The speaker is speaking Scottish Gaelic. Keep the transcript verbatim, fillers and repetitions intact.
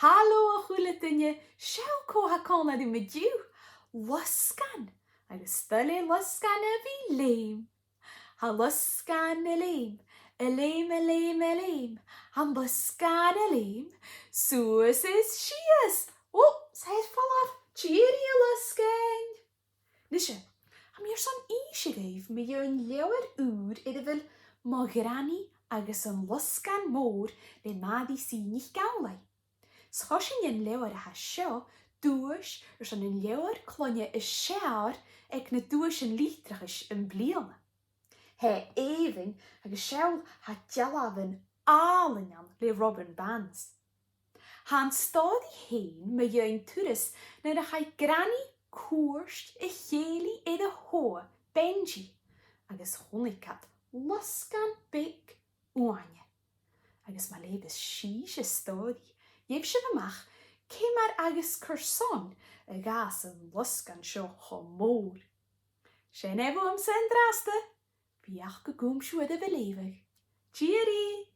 Halò a h-uile duine, seo cò tha còmhla rium an-diugh. Losgann, agus 's toil le losgann a bhith a' leum. Tha losgann a' leum, a' leum, a' leum, a' leum. Tha losgann a' leum suas is sìos. Ò, 's e air falbh. Tìoraidh, a losgainn. Nise, tha mi airson innse dhuibh mu dheidhinn leabhar ùr air a bheil Mo Ghranaidh agus an Losgann Mòr le Màiri C. NicAmhlaigh. 'S choisinn an leabhar a tha seo duais airson an leabhar cloinne as fheàrr aig na duaisean litreachais am-bliadhna. Tha e èibhinn agus seall, tha dealbhan àlainn ann le Robin Bands. Tha an stòiridh fhèin mu dheidhinn turas nuair a chaidh Granaidh cuairt a chèilidh air a thogha, Benji, agus chunnaic iad losgann beag uaine. Agus ma leugh sibhse an stòiridh, gheibh sibh a-mach ciamar agus carson a dh'fhàs an losgann seo cho mòr. Sin e bhuamsa an-dràsta. Feuch gun cùm sibh air a bhith a' leughadh. Tìoraidh!